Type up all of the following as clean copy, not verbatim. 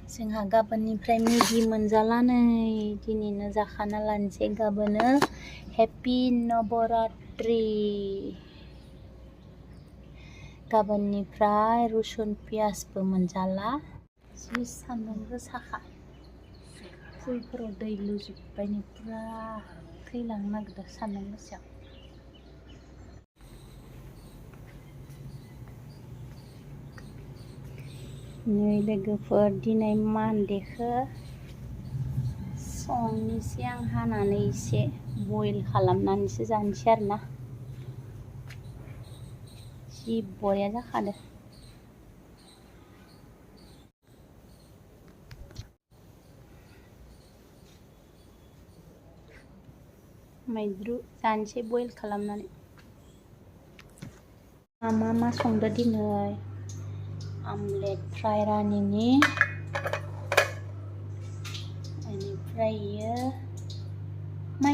जोंहा गाबोननिफ्राय मेगि मोनजाला नै दिनैनो जाखाना लानोसै गाबोनो हेपि नवरात्रि गाबोननिफ्राय रुसुन पियासबो मोनजाला जि सान्दुं गोसाखा फुलफोराव दै लुजोब्बाय नै पुरा थैलांनो नागिरदों सान्दुं गोसायाव नै लोगोफोर दिनै मानदेखो संनोसै आं हानानै एसे बइल खालामनानैसो जानोसै आरोना जि बरिया जाखादो मैद्रु जानोसै बइल खालामनानै मा संदो दिनै आमलेट फ्राय रानिनि बेनिफ्राय मा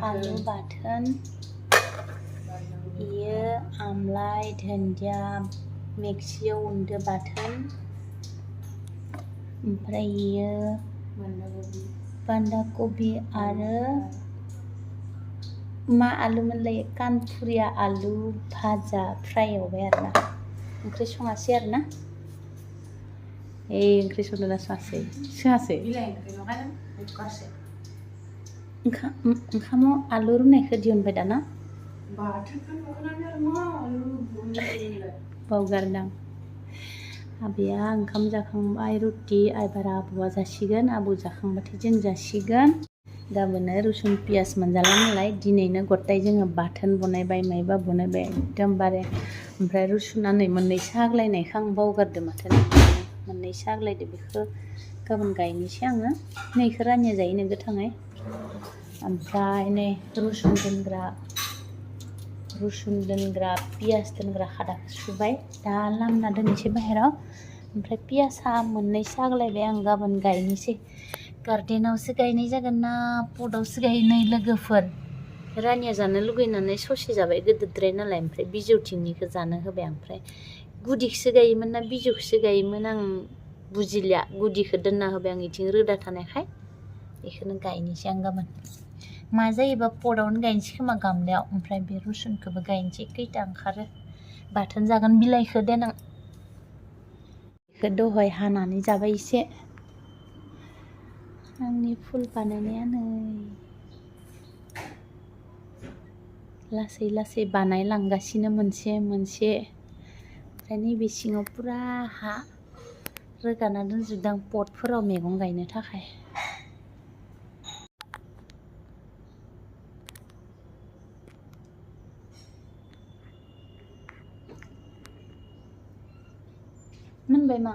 आलु बाथोन इयो आमलाइ दुन्दिया मिक्सियाव उनदो बाथोन ओमफ्राय इयो बान्दा कबि आरो मा आलु मोनलाय कानपुरिया आलु भाजा फ्राय एवबाय आरोना ओंख्रि सङासै आरोना ओंख्रि संदोंना सङासै ओंखामाव आलु रुनायखौ दिहुनबाय दाना बावगारदां आबैया ओंखाम जाखांबाय रुटि एबार आबौआ जासिगोन आबौ जाखांबाथाय जों जासिगोन गाबोनो रुसुन पियास मोनजाला नालाय दिनैनो गथाय जोङो बाथोन बनायबाय मायबा बनायबाय एकदमबारे ओमफ्राय रुसुना नै मोननैसो आग्लायनायखौ आं बावगारदों माथो मोननैसो आग्लायदो बेखौ गाबोन गायनोसै आङो नै इखौ रानिया जायोनो गोथाङै ओमफ्राय नै रुसुन दोनग्रा पियास दोनग्रा खादाखौ सुबाय दा लामना दोननोसै बाहेराव ओमफ्राय पियासा मोननैसो आग्लायबाय आं गाबोन गायनोसै गार्डेनावसो गायनाय जागोन ना पटआवसो गायनाय लोगोफोर रानिया जानो लुगैनानै ससे जाबाय गोदोद्राय नालाय ओमफ्राय बिजौथिंनिखौ जानो होबाय ओमफ्राय गुदिखौसो गायोमोन ना बिजौखौसो गायोमोन आं बुजिलिया गुदिखौ दोनना होबाय आं इथिं रोदा थानायखाय बेखौनो गायनोसै आं गाबोन मा जायोबा पटआवनो गायनोसै खोमा गामलायाव ओमफ्राय बे रुसुनखौबो गायनोसै खैथा ओंखारो बाथोन जागोन बिलाइखौ देनां बेखौ दहाय हानानै जाबाय एसे आंनि फुल बानायनाया नै लासै लासै बानायलांगासिनो मोनसे ओमफ्राय नैबे सिङाव पुरा हा रोगाना दोनजोबदां पटफोराव मैगं गायनो थाखाय मोनबाय मा